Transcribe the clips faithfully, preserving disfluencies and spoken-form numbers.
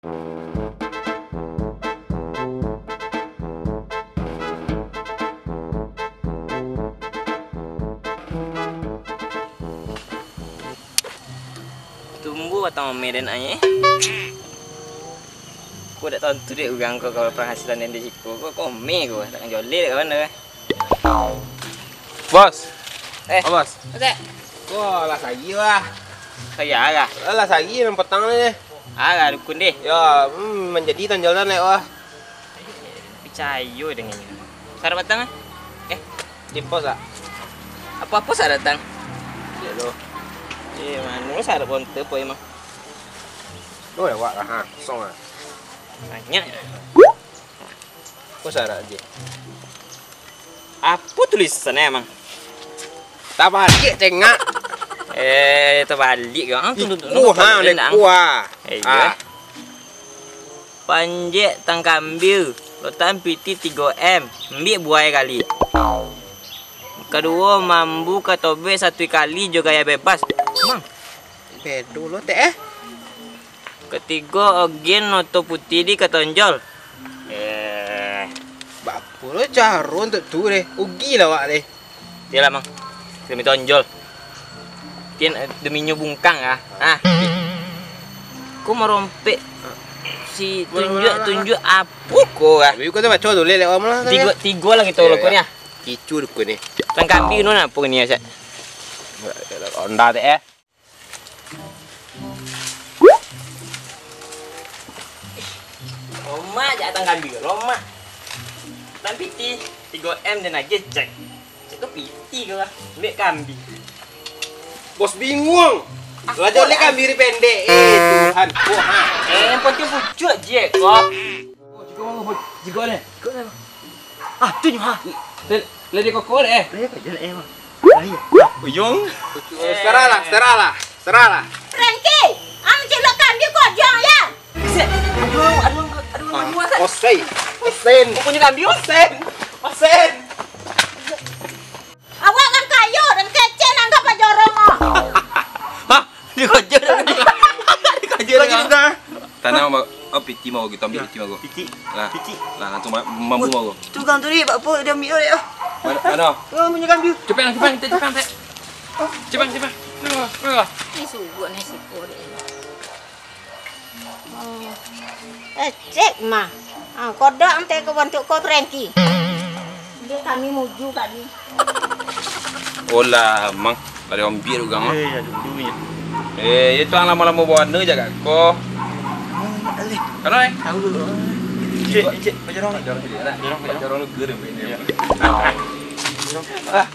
Tumbuah batang omeh den ai, eh. Ko dak tantu dek urang ko, kalau penghasilan den di siko ko, ko omeh ko, dak joleh dek kawan dah. Bos. Eh. Oh, bos. Oke. Wah, lah sagi lah. Sagi arah. Lah sagi nan petang ni. Arah dukun deh. Ya, hmm, manjadi tonjolan lek wah. Picayo dengan nyo. Sarap batang ah? Eh, di pos ah? Apa-apa sarap datang. Ya lo. Eh, mano sarap bonte po emang? Lo lewat lah ha, kosong ah. Banyak. Ko sarap je. Apo tulisan e, Mang? Tabaliak tengak. Eh, tabaliak kau. Ah, tu, tu, tu, Iku, tu, ha, tu, lek dendang. Ku, ha. Eh, iyo. Ah. Panjek tang kambia, lotan piti tigo M, ambiak buai kali. Kaduo, mambu ka tobek satu kali jo gaya bebas. Mang. Bedo lo, Tek, eh. Katigo, ogen oto putiah di katonjol. Eh. Bapo lo caro untuak tu deh? Ugi lah awak deh. Iyolah, Mang. Demi tonjol. Tin, eh, demi nyo bungkang ah. Ah. Ko marompek si tunjuak-tunjuak apo ko ah? Tapi ko tu baco tu, lek, lek awak malah. Tigo, tigo lah kito lo ko ni ah. Kicu dukun ni. Tang kambing tu apo ni, Sat? Honda tu, eh. Lomak jak tang kambing, lomak. Tang piti, tigo M den agiah cek. Cek ko piti ko lah, ambiak kambing. Bos bingung. Lah joleh kambing di pendek. Eh, Tuhan. Wah, ha. Eh, yang penting pucuak je ko. Oh, jigo mangko, Bos? Jigo ni. Jigo ni, Bang. Ah, tu nyo, ha. Lari koko dek, eh. Lari koko dek, eh, Bang. Lari, ya. Uyung. Eh, serahlah, serahlah, serahlah. Frankie, am cilok kambing kojong, ya? Sek, aduh, aduh, aduh, aduh, aduh, Sek. Osei. Osen. Punyo kambing, Osen. Osen. Awak nan kayo, nan kecek nan ka pajorong, oh. Hah? Dikoja dah. Dikoja dah. Tanang, Bang. Oh, piti mau gitu, ambil piti mau. Piti. Lah. Piti. Lah, langsung ma-, mambu mau. Tu gang tu, Dik, bak po dia ambil, Dik, ah. Mana, mana? Oh, punyo kambing. Cepet, cepet, cepet, cepet. Cepet, cepet. Tunggu, tunggu. Ni subuh ni siko, Dik. Oh. Eh, cek mah. Ah, kodok ante ka bantuak ko, Frankie. Dia kami muju kami. Olah, Mang. Dari ambiak urang, Mang. Eh, ya dulu ni. Eh, itu ang lamo-lamo bawa anu jaga ko. Alih. Kalau, eh? Tahu dulu. Cek, cek, pajarong ni. Pajarong, pajarong. Pajarong lu gede, Bang. Ya. Ah.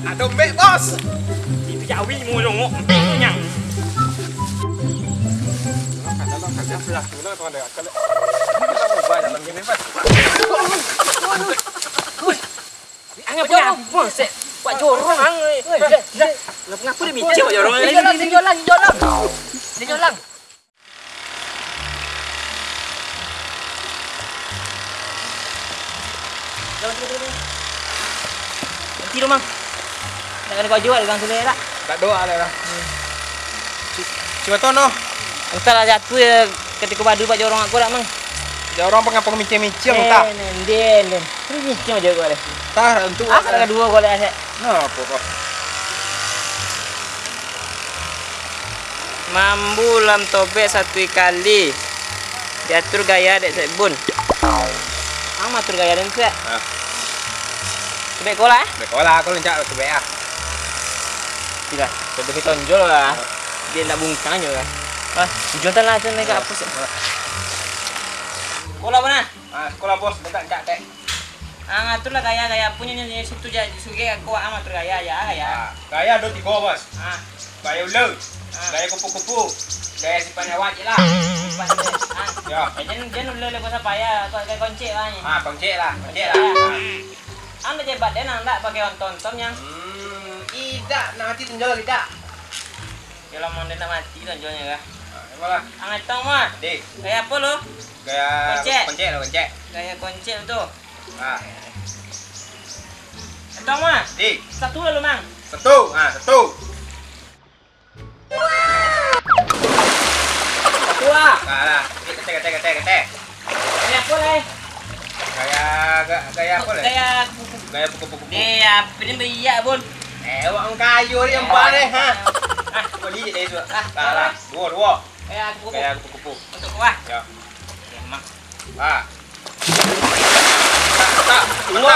Ado bek, Bos. Itu jawi mu dong, bek nyang. Angah punya apa, Sek? Buat jorong, ang. Ngapa dia micik buat jorong? Dia jolang, dia jolang. Dia jolang. Nanti dulu, Mang. Nak kena kau jual, Bang, sudah, tak? Tak doa lah, lah. Hmm. Cuba tono. Entahlah jatuh ya, ketika badu pak jorong aku dak, Mang. Jorong pangapa micik-micik, entah. Eh, nen, den, den. Ini micik aja gua deh. Tah, untuk ah, ada dua gua deh, Sek. Nah, apa kok? Mambu lam tobek satu kali. Diatur gaya dek Sek Bun. Ang matur gaya den tu, ya? Ah. Tobek ko lah, eh? Tobek ko lah, aku lencak tobek ah. Tidak, demi tonjol lah. Dia nak bungkang je lah. Ah, tujuan tan lah, tan nak apa sih? Ko lah mana? Ah, sekolah bos, dekat, dekat, tek. Ah, ngatur lah gaya-gaya punyo nyo, nyo situ ja, sugih aku, ah, ngatur gaya, ya, ya. Ah, gaya dua tiga, Bos. Ah. Gaya ular. Ah. Gaya kupu-kupu. Gaya sifat awak je lah. Sifat dia. Ah. Ya. Eh, jan, jan ular lah, Bos, apa ya? Kau gaya koncek lah ni. Ah, koncek lah, koncek lah. Ya. Ah. Anda jebat dia nang tak pakai ontom-ontom yang. Hmm, idak, nak mati tonjol idak. Ya lah, mau dia nak mati tonjolnya kah? Ah, apalah. Ang etong mah. Dek. Gaya apa lo? Gaya koncek. Koncek lah, koncek. Gaya koncek tu. Ah. Entong mah. Di. Satu lalu, Mang. Satu. Ah, satu. Ketek, ketek, ketek. Gaya apo lai? Gaya, ga-, gaya apo lai? Gaya kupu-kupu. Gaya kupu-kupu. Ni, apo ni baiak, Bun? Eh, awak kayo ni, ampah deh, ha? Ah, kau lihat deh tu. Ah, salah. Dua, dua. Gaya kupu-kupu. Gaya kupu-kupu. Untuk kuah. Ya. Oke, mak. Ah. Mantap, mantap,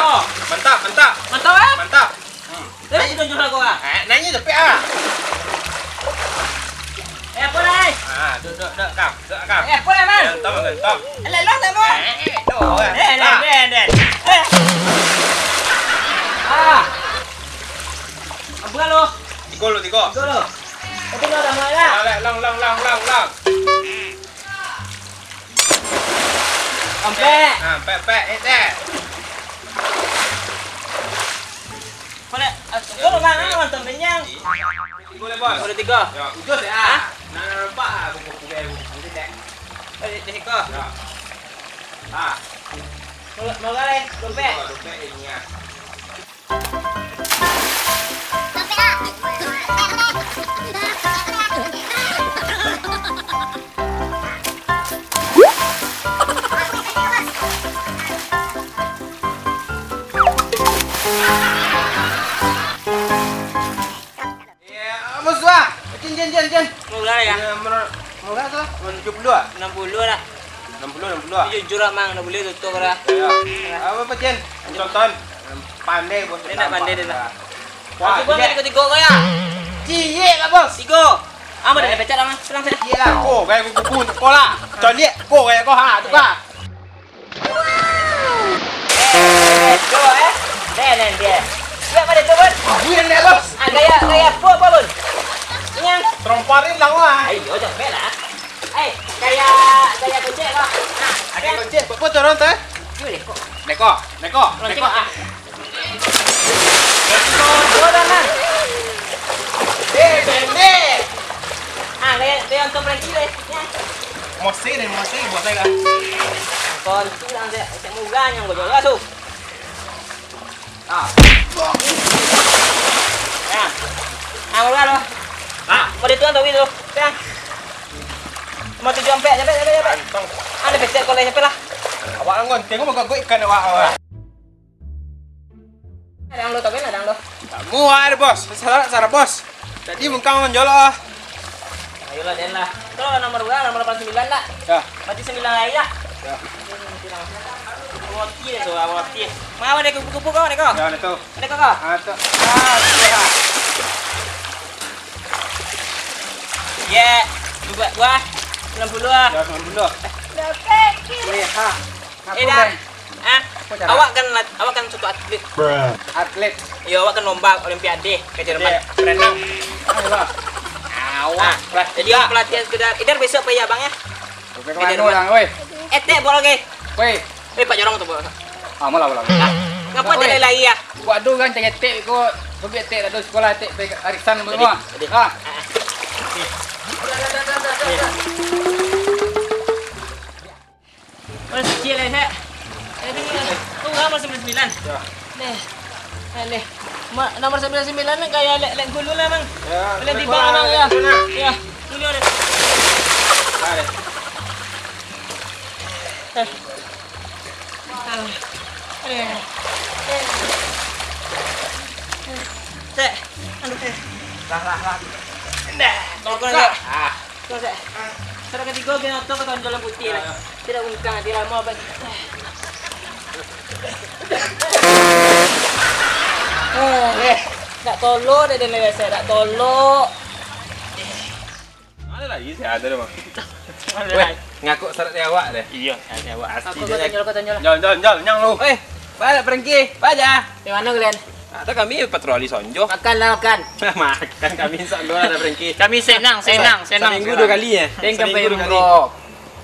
mantap, mantap. Mantap, eh? Mantap. Hmm. Tapi sudah curah kau, ah. Eh, nanya tapi, ah. Eh, apo lai? Ah, duduk, duduk, duduk, Kang. Duduk, Kang. Eh, apo lai, Bang? Gantong, gantong. Eh, lelong tak, Bang? Eh, eh, eh, tu, eh. Eh, den, den, den. Eh. Ah. Apo lo? Tigo lo, tigo. Tigo lo. Tapi lo dah mulai lah. Long, long, long, long, long, long. Ampek. Ha, ampek, ampek, eh, teh. Boleh, ah, boleh, Bang, ah, nonton kenyang. Boleh, Bos. Boleh tiga. Ya, udah, ya. Hah? Nak, nak nampak, ah, buku, buku, buku, buku, teh. Eh, di siko. Ya. Ah. Mau, mau kali, dompet. Oh, dompet ini, ya. Ya, bos lah. Jin, jin, jin, jin. Murah ya? Ya, murah, murah tu lah. Tujuh puluh ah? Enam puluh lah. Enam puluh, enam puluh ah? Jujur lah, Mang. Ndak buliah tutup dah. Ya. Apa, apa, Jin? Tonton. Pandai, bos. Dia ndak pandai dia lah. Wah, cuba dia. Tiga-tiga kau ya? Ciek lah, bos. Tiga. Ah, mana dia pecat lah, Mang? Tenang saja. Iya lah. Oh, gaya kuku-kuku untuk kau lah. Coliak, kau gaya kau, ha, tukar. Eh, tu, eh. Nen, nen, dia. Siap pada tu, Bun? Aku yang naik, bos. Ah, gaya, gaya apa, apa, Bun? Yang? Tromparin lah, wah. Ayo, jangan bela. Eh, gaya, gaya gojek, kau. Nah, ada gojek. Apa tu orang tu, eh? Yuk, deh, kok. Neko, neko, neko. Lonceng, ah. Neko, neko. Dua dah, nah. Eh, pendek. Ah, gaya, gaya untuk berhenti, deh. Ya. Mosei deh, mosei, buat saya lah. Kau itu lah, saya, saya murah yang gua jual, tu. Ah. Ya. Ah, murah lo. Ah. Mau dituan tapi tu. Ya. Mau tujuh ampek, capek, capek, capek. Ganteng. Ada peset kau lain capek lah. Awak anggon, tengok muka gue ikan awak, awak. Ada yang lo tapi ada yang lo. Kamu ada, bos. Salah, salah, bos. Tadi mungkang manjolok ah. Ayolah, den lah. Kalau nomor berapa? Nomor delapan sembilan tak? Ya. Mati sembilan lagi lah. Ya. Roti deh tu, roti. Mau ada kupu-kupu kau, ada kau? Ya, ada tu. Ada kau, kau? Ah, tu. Ah, tu lah. Ya, dua buah, sembilan puluh lah. Ya, sembilan puluh. Dapat. Weh, ha. Eh, dah. Ah, awak kan lat-, awak kan suatu atlet. Atlet. Yo, awak kan lomba olimpiade ke Jerman. Berenang. Ayolah. Awak. Ah, jadi pelatihan sekedar. Idar besok pergi abang ya. Oke, ke mana orang, weh? Etek bola ke? Weh. Eh, Pak Jorong tu bola. Ah, malah, malah. Ah, ngapa tidak lari ya? Buat tu kan cari etek ko, pergi etek dah sekolah etek pergi arisan semua. Ah. Masih kecil ya, Sek? Eh, ini, oh, nomor sembilan sembilan. Ya. Nih. Nah, nih. Ma-, nomor sembilan sembilan ni kayak lek, lek gulu lah, Mang. Ya, boleh timbang, Mang, ya. Ya, gulu deh. Nah, deh. Eh. Ah. Eh. Eh. Sek. Aduh, eh. Lah, lah, lah. Nah, tolong, tolong, Sek. Ah. Tuh, Sek. Sara katigo gen oto ka tonjolan putiah lah. Tidak ungkang ati lamo, Bang. Eh, nak tolok dek den lewat, Sek, nak tolok. Ada lagi, Sek, ada deh, Bang. Weh, ngaku sarak di awak deh. Iya, sarak di awak. Asli. Aku dia. Kau tonjol, kau tonjol. Jol, jol, jol, nyang lu. Eh, balik perengki, baja. Di mana kalian? Ah, tu kami patroli sonjo. Makanlah, makan. Makan kami insya Allah ada berengki. Kami senang, senang, senang. Seminggu dua kali ya? Seminggu dua kali. Bro.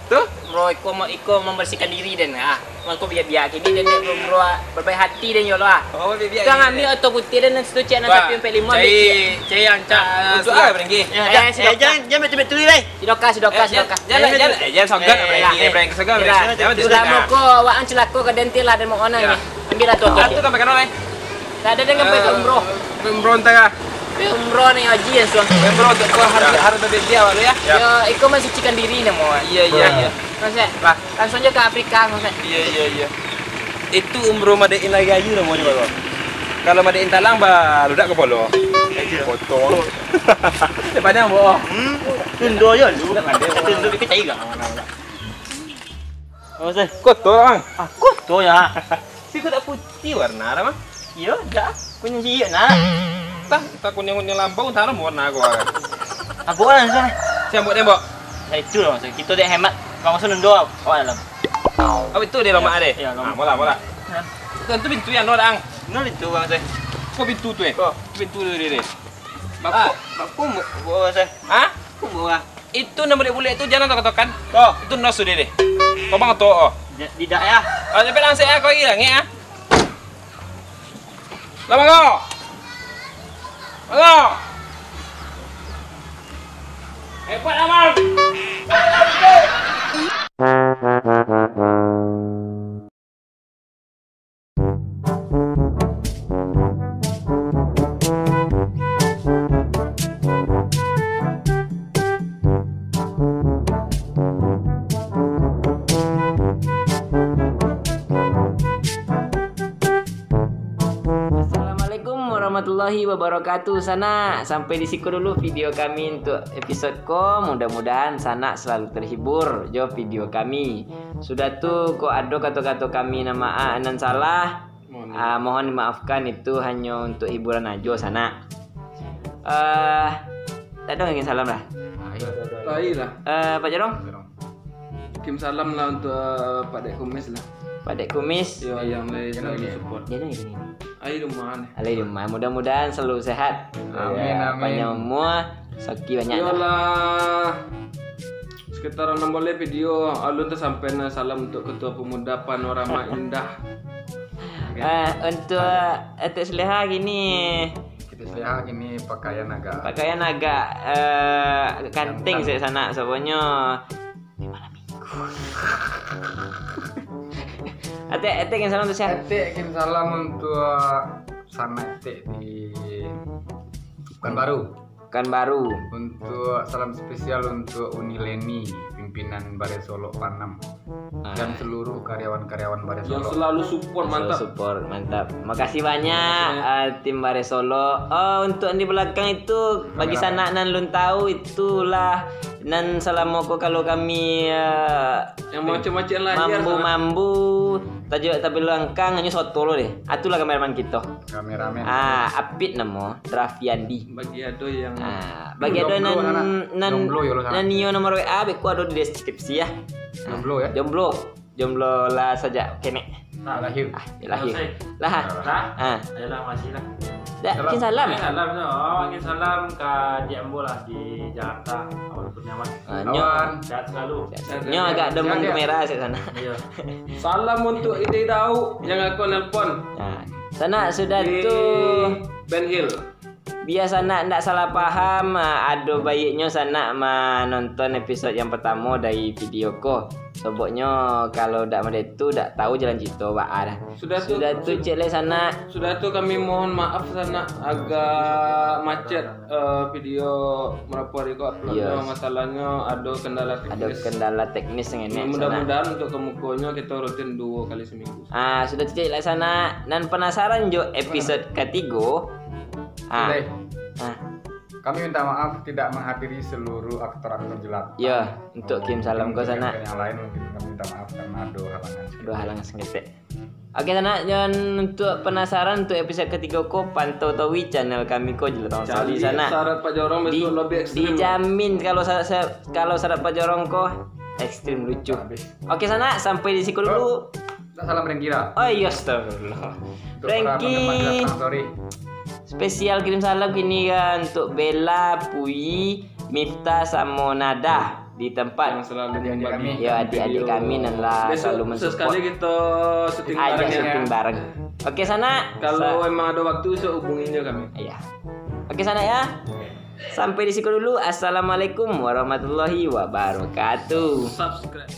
Tu? Bro, iko mau, iko membersihkan diri den. Ah, mau iko biar-biar kini den, bro, bro, berbaik hati den yo lah. Oh, biar-biar. Kang ambil oto putih den situ cek nan tapi empat lima cai, cai yang cak. Ah, untuk ah berengki. Ya, eh, jangan, jangan betul-betul deh. Sidoka, sidoka, eh, sidoka. Jangan, jangan, jangan, eh, jangan songgan, eh, berengki, eh, berengki songgan, berengki. Jangan, sudah, sudah. Moko awak an celako ka den ti lah, den mau onang ni. Ambil lah tu, tu. Ah, tu sampai kano, eh? Tak ada dengan pergi umroh. Umroh entah kah? Umroh ni haji ya, Suang. Umroh tu kau harus, harus babediah awak tu, ya. Ya, iko mansucikan diri namo. Iya, iya, iya. Maksud, Lah. langsung aja ke Afrika, maksud. Iya, iya, iya. Itu umroh made in lagi ayu namo ni, Bang. Kalau made in talang, ba, ludak kepala. Potong. Dia pandang, Bang. Hmm. Tunduk aja lu. Tunduk dikit aja, Bang. Apa sih? Kotor, Bang. Ah, kotor ya. Si kau tak putih warna dah, Bang. Iya, dah. Kuning ciek nak. Tah, tak kuning-kuning lambau, tak ada warna aku, Bang. Apa warna sana? Siambok tembok. Nah, itu lah maksud. Kita dek hemat. Bang, maksud nendo awak dalam. Apa itu dia lomak dia? Ya, lomak. Ah, bola, bola. Nah. Itu, itu pintu yang no, Dang. No, itu, Bang, saya. Kok pintu tu, eh? Kok? Pintu tu dia, dia. Bapak, bapak, bu-, bu-, saya. Hah? Aku buah. Itu nan bulek-bulek tu jan tokan-tokan. Ko. Itu nos sudah deh. Kau bang tu, oh. Tidak ya. Ah, tapi langsung ya, kau lagi langit ah. Lah, bangun. Bangun. Hebat amat. Assalamualaikum warahmatullahi wabarakatuh, sanak. Sampai di siko dulu video kami untuk episode ko. Mudah-mudahan sanak selalu terhibur jo video kami. Sudah tu, kok ado kato-kato kami nan ma-, nan salah, Mohon ah, mohon dimaafkan, itu hanyo untuk hiburan ajo, sanak. Eh, tak ada lagi salam lah. Lain lah. Eh, Pak Jorong? Kirim salam lah untuk, eh, Pak Dek Kumis lah. Pak Dek Kumis. Yo, yang lain Yang selalu lain. support. Dia ni, dia ni. Alai rumah ni. Alai rumah. Mudah-mudahan selalu sehat. Amin, Ya, amin. Panjang umur, rezeki banyak lah. Iyolah. Sekitar enam boleh video, alun tersampai nah salam untuk Ketua Pemuda Panorama Indah. Eh, untuk Atek Seleha gini. Kita Seleha gini pakaian agak Pakaian agak, eh, agak kanteng Ganteng. sih sanak, soalnyo di malam minggu. Atek, Atek, kirim salam tu siapa? Atek, kirim salam untuk sanak Atek di Pekanbaru. Pekanbaru. Untuk salam spesial untuk Uni Leni, pimpinan Bare Solok Panam, Ah. dan seluruh karyawan-karyawan Bare Yang Solok. selalu support, Selalu mantap. support, mantap. Makasih banyak, Makasih banyak. ah, tim Bare Solok. Oh, untuk yang di belakang itu, bagi Kameramen. sanak nan lun tahu, itulah nan salamo ko kalau kami, ah, Yang macam-macam lah, ya, mambu-mambu, tajuk tapi langkang, hanya soto lo deh. Atulah kameramen kita. Kameramen. Ah, Apit namo, Drafiandi. Bagi ado yang Ah, bagi ado Jomblo nan, sana. nan, Jomblo yo lo sana. nan nio nomor W A, beko ado di deskripsi ya. Jomblo ya? Jomblo. Jomblo lah sajak kenek. Nah, lahir. Ah, ya lahir. Selesai. Lah. Lah? Ah. Ayolah, masih lah. Dah, Salam. kirim salam. Eh, salam tu. Oh, kirim salam ka Diak Ambo lah di Jakarta. Awan Kurniawan. Ah, nyo. Awan. Sehat selalu. Sehat, Nyo sehat, agak sehat, demam sehat. kamera kat sana. Iya. Salam untuk Ida Idau yang aku nelpon. Nah, sanak sudah Di tu. Ben Hill. Biar sanak ndak salah paham, ah, ado baiknyo sanak manonton episod yang pertamo dari video ko. Soboknyo kalau dak model tu, dak tahu jalan cerita baa dah. Sudah tu, Sudah tu, su- cek lai sanak. Sudah tu kami mohon maaf sanak agak macet, eh, video berapa hari ko uploadnyo. Yes. Masalahnyo ado kendala Ado teknis. kendala teknis yang enek sanak. Mudah-mudahan untuk kemukonyo kita rutin dua kali seminggu. Ah, sudah tu cek lai sanak. Nan penasaran jo episod katigo? Ah. Sudah. Ah. Kami minta maaf tidak menghadiri seluruh aktor-aktor jelata. Ya, untuk Kim Salam Mungkin ko sanak. yang lain mungkin kami minta maaf karena ada halangan sedikit. Ada halangan sedikit. Oke sanak, jangan untuk penasaran untuk episod ketiga ko, pantau tawi channel kami ko Jelata Cari Sali sanak. syarat Pak Jorong Di-, besok lebih ekstrim. dijamin kalau sa-, sa-, kalau syarat Pak Jorong ko ekstrim lucu. Habis. Oke sanak, sampai di situ dulu. Tak salam Frankie dah. Oh iya, astagfirullah. Untuk para Frankie. penggemar Jelata, sorry. Spesial kirim salam kini kan untuk Bella, Puyi, Miftah, samo Nada di tempat. Yang selalu Adik-adik membagi kami. Ya, adik-adik video. kami nan lah Besok selalu mensupport. sesekali kita syuting Ajak bareng ya. syuting bareng. Oke, sanak. Kalau Sa- emang ada waktu, so hubungin je kami. Iya. Oke, sanak ya. Sampai di situ dulu. Assalamualaikum warahmatullahi wabarakatuh. Subscribe.